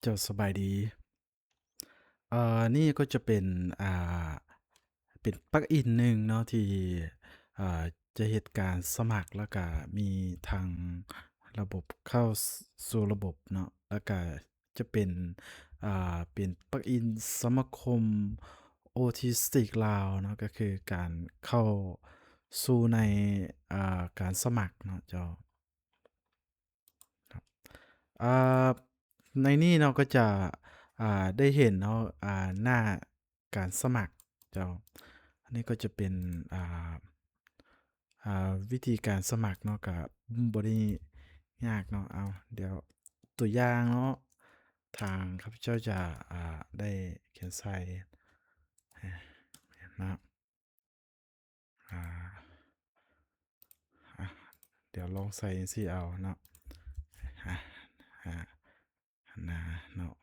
ເຈົ້າ ສະບາຍດີ. ເອີ ນີ້ກໍຈະເປັນ ອ່າ ເປັນປລັກອິນໜຶ່ງເນາະ ທີ່ ເອີ ຈະເຮັດການສະໝັກ ແລ້ວກະມີທັງລະບົບເຂົ້າສູ່ລະບົບເນາະ ແລ້ວກະຈະເປັນ ອ່າ ເປັນປລັກອິນສະມາຄົມໂອທິສຕິກລາວເນາະ ກໍຄືການເຂົ້າສູ່ໃນ ອ່າ ການສະໝັກເນາະເຈົ້າ. ອ່າ ໃນນີ້ເນາະ ກໍຈະ ອ່າ ໄດ້ເຫັນເນາະ ອ່າ ໜ້າການສະໝັກເຈົ້າ. ອັນນີ້ກໍຈະເປັນ ອ່າ ອ່າ ວິທີການສະໝັກເນາະ ກະບໍ່ໄດ້ຍາກເນາະ. ເອົາ ດຽວຕົວຢ່າງເນາະ ທາງຂ້າພະເຈົ້າຈະ ອ່າ ໄດ້ຂຽນໃສ່ນະ. ອ່າ ອ່າ ດຽວລອງໃສ່ຈັ່ງຊີ້ເອົາເນາະ. ອ່າ ອ່າ ໜ້າເນາະ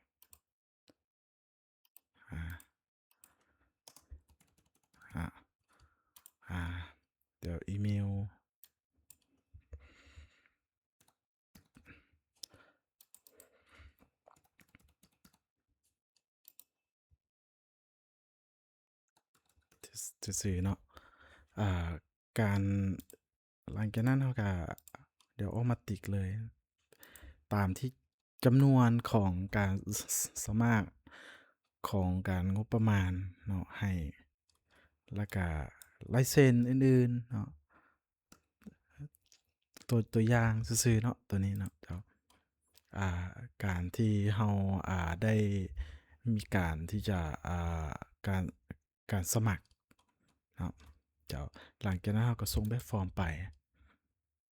ອ່າ ອ່າ ອ່າ ດຽວອີເມວ ຊື່ໆເນາະ. ອ່າ ການ ຫຼັງຈາກນັ້ນເຮົາກະ ດຽວອອໂຕມາຕິກເລີຍ ຕາມທີ່ຈຳນວນຂອງການ ສ- ສ- ສະໝັກ ຂອງການງົບປະມານເນາະ ໃຫ້ ແລ້ວກະລາຍເຊັນອື່ນໆເນາະ. ຕົວ ຕົວຢ່າງຊື່ໆເນາະ ຕົວນີ້ເນາະເຈົ້າ. ອ່າ ການທີ່ເຮົາ ອ່າ ໄດ້ມີການທີ່ຈະ ອ່າ ການ ການສະໝັກເນາະເຈົ້າ. ຫຼັງຈາກນັ້ນເຮົາກໍສົ່ງແບບຟອມໄປ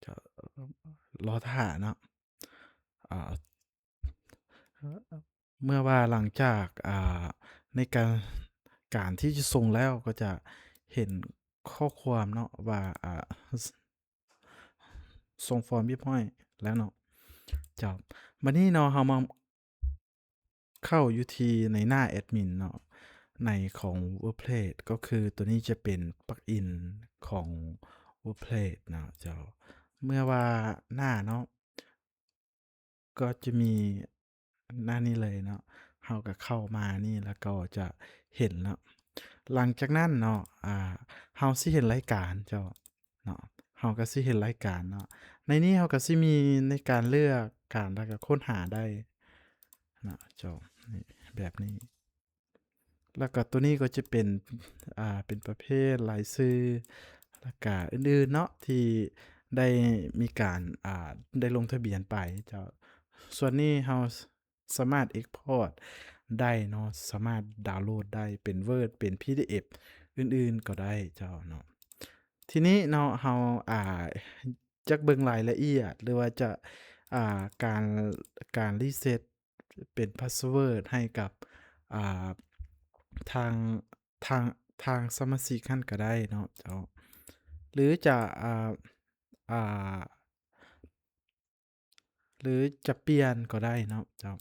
ເຈົ້າ ລໍຖ້າເນາະ. ອ່າ ເມື່ອວ່າຫຼັງຈາກ ອ່າ ໃນການ ການທີ່ຈະສົ່ງແລ້ວ ກໍຈະເຫັນຂໍ້ຄວາມເນາະວ່າ ອ່າ ສົ່ງຟອມຮຽບຮ້ອຍແລ້ວເນາະເຈົ້າ. ບັດນີ້ເນາະ ເຮົາມາເຂົ້າຢູ່ທີ່ໃນໜ້າແອດມິນເນາະ ໃນຂອງ WordPress ກໍຄືຕົວນີ້ຈະເປັນປລັກອິນຂອງ WordPress ເນາະເຈົ້າ. ເມື່ອວ່າໜ້າເນາະ ກໍຈະມີໜ້ານີ້ເລີຍເນາະ. ເຮົາກໍເຂົ້າມານີ້ ແລ້ວກໍຈະເຫັນເນາະ. ຫຼັງຈາກນັ້ນເນາະ ອ່າ ເຮົາຊິເຫັນລາຍການເຈົ້າເນາະ. ເຮົາກໍຊິເຫັນລາຍການເນາະ. ໃນນີ້ເຮົາກໍຊິມີໃນການເລືອກການ ແລ້ວກໍຄົ້ນຫາໄດ້ເນາະເຈົ້າ ນີ້ ແບບນີ້. ແລ້ວກໍຕົວນີ້ກໍຈະເປັນ ອ່າ ເປັນປະເພດລາຍຊື່ ແລ້ວກໍອື່ນໆເນາະ ທີ່ໄດ້ມີການ ອ່າ ໄດ້ລົງທະບຽນໄປເຈົ້າ. ສ່ວນນີ້ເຮົາສາມາດ export ໄດ້ເນາະ ສາມາດດາວໂຫຼດໄດ້ເປັນ Word ເປັນ PDF ອື່ນໆກໍໄດ້ເຈົ້າເນາະ. ທີນີ້ເນາະ ເຮົາ ອ່າ ຢາກເບິ່ງລາຍລະອຽດ ຫຼືວ່າຈະ ອ່າ ການ ການ reset ເປັນ password ໃຫ້ກັບ ອ່າ ທາງ ທາງ ທາງສະມາຊິກຫັ້ນກໍໄດ້ເນາະເຈົ້າ ຫຼືຈະ ອ່າ ອ່າ ຫຼືຈະປ່ຽນກໍໄດ້ເນາະເຈົ້າ.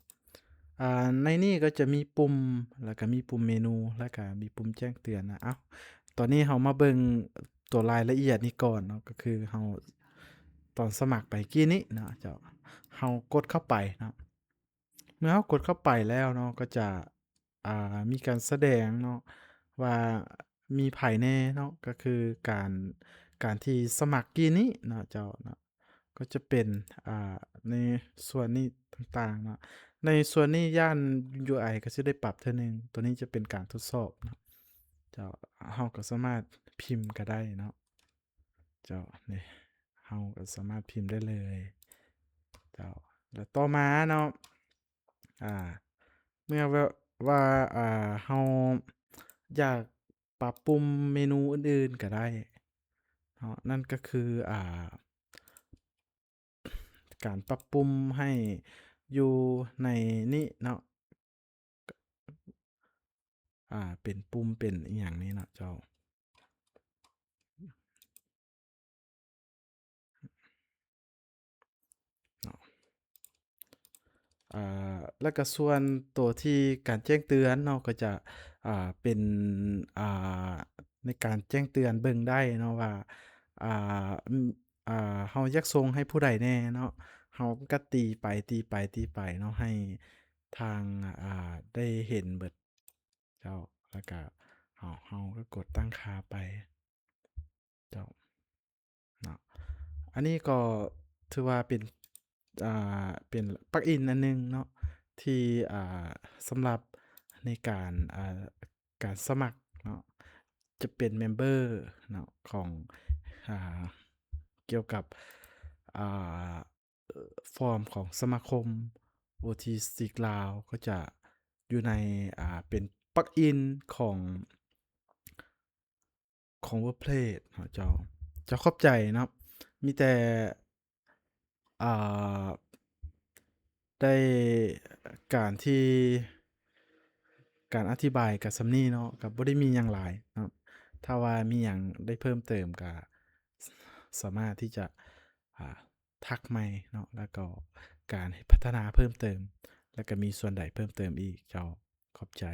ອ່າ ໃນນີ້ກໍຈະມີປຸ່ມ ແລ້ວກໍມີປຸ່ມເມນູ ແລ້ວກໍມີປຸ່ມແຈ້ງເຕືອນນະ. ເອົ້າ ຕອນນີ້ເຮົາມາເບິ່ງຕົວລາຍລະອຽດນີ້ກ່ອນເນາະ ກໍຄືເຮົາ ຕອນສະໝັກໄປກີ້ນີ້ເນາະເຈົ້າ ເຮົາກົດເຂົ້າໄປເນາະ. ເມື່ອເຮົາກົດເຂົ້າໄປແລ້ວເນາະ ກໍຈະ ອ່າ ມີການສະແດງເນາະ ວ່າມີໃຜແດ່ເນາະ ກໍຄືການ ການທີ່ສະໝັກກີ້ນີ້ເນາະເຈົ້າເນາະ. ກໍຈະເປັນ ອ່າ ໃນສ່ວນນີ້ຕ່າງໆເນາະ. ໃນສ່ວນນີ້ຢ້ານ UI ກໍຊິໄດ້ປັບເທື່ອໜຶ່ງ. ຕົວນີ້ຈະເປັນການທົດສອບເນາະເຈົ້າ. ເຮົາກໍສາມາດພິມກໍໄດ້ເນາະເຈົ້າ ນີ້ ເຮົາກໍສາມາດພິມໄດ້ເລີຍເຈົ້າ. ແລ້ວຕໍ່ມາເນາະ ອ່າ ເມື່ອວ່າ ວ່າ ອ່າ ເຮົາຢາກປັບປຸ່ມເມນູອື່ນໆກໍໄດ້ເນາະ ນັ້ນກໍຄື ອ່າ ການປັບປຸ່ມໃຫ້ຢູ່ໃນນີ້ເນາະ ອ່າ ເປັນປຸ່ມເປັນອີ່ຫຍັງນີ້ເນາະເຈົ້າ. ເນາະ ອ່າ ແລ້ວກໍສ່ວນຕົວທີ່ການແຈ້ງເຕືອນເນາະ ກໍຈະ ອ່າ ເປັນ ອ່າ ໃນການແຈ້ງເຕືອນເບິ່ງໄດ້ເນາະວ່າ ອ່າ ອາ ເຮົາຢາກສົ່ງໃຫ້ຜູ້ໃດແດ່ເນາະ ເຮົາກໍຕີໄປ ຕີໄປ ຕີໄປເນາະ ໃຫ້ ທາງ ອ່າ ໄດ້ເຫັນເບິດເຈົ້າ ແລ້ວກະເຮົາ ເຮົາກໍກົດຕັ້ງຄ່າໄປເຈົ້າເນາະ. ອັນນີ້ກໍຖືວ່າເປັນ ອ່າ ເປັນປລັກອິນອັນໜຶ່ງເນາະ ທີ່ ອ່າ ສຳລັບໃນການ ອ່າ ການສະໝັກເນາະ ຈະເປັນເມມເບີເນາະ ຂອງ ອ່າ ກ່ຽວກັບ ອ່າ ຟອມຂອງສະມາຄົມໂອທິສຕິກລາວ ກໍຈະຢູ່ໃນ ອ່າ ເປັນປລັກອິນຂອງ ຂອງ WordPress ເນາະເຈົ້າ. ເຈົ້າ ຂອບໃຈເນາະ ມີແຕ່ ອ່າ ໄດ້ ການທີ່ ການອະທິບາຍກໍສ່ຳນີ້ເນາະ ກໍບໍ່ໄດ້ມີຫຍັງຫຼາຍເນາະ. ຖ້າວ່າມີຫຍັງໄດ້ເພີ່ມເຕີມກໍສາມາດທີ່ຈະ ອ່າ ທັກໃໝ່ເນາະ ແລ້ວກໍການພັດທະນາເພີ່ມເຕີມ ແລ້ວກໍມີສ່ວນໃດເພີ່ມເຕີມອີກເຈົ້າ. ຂອບໃຈ.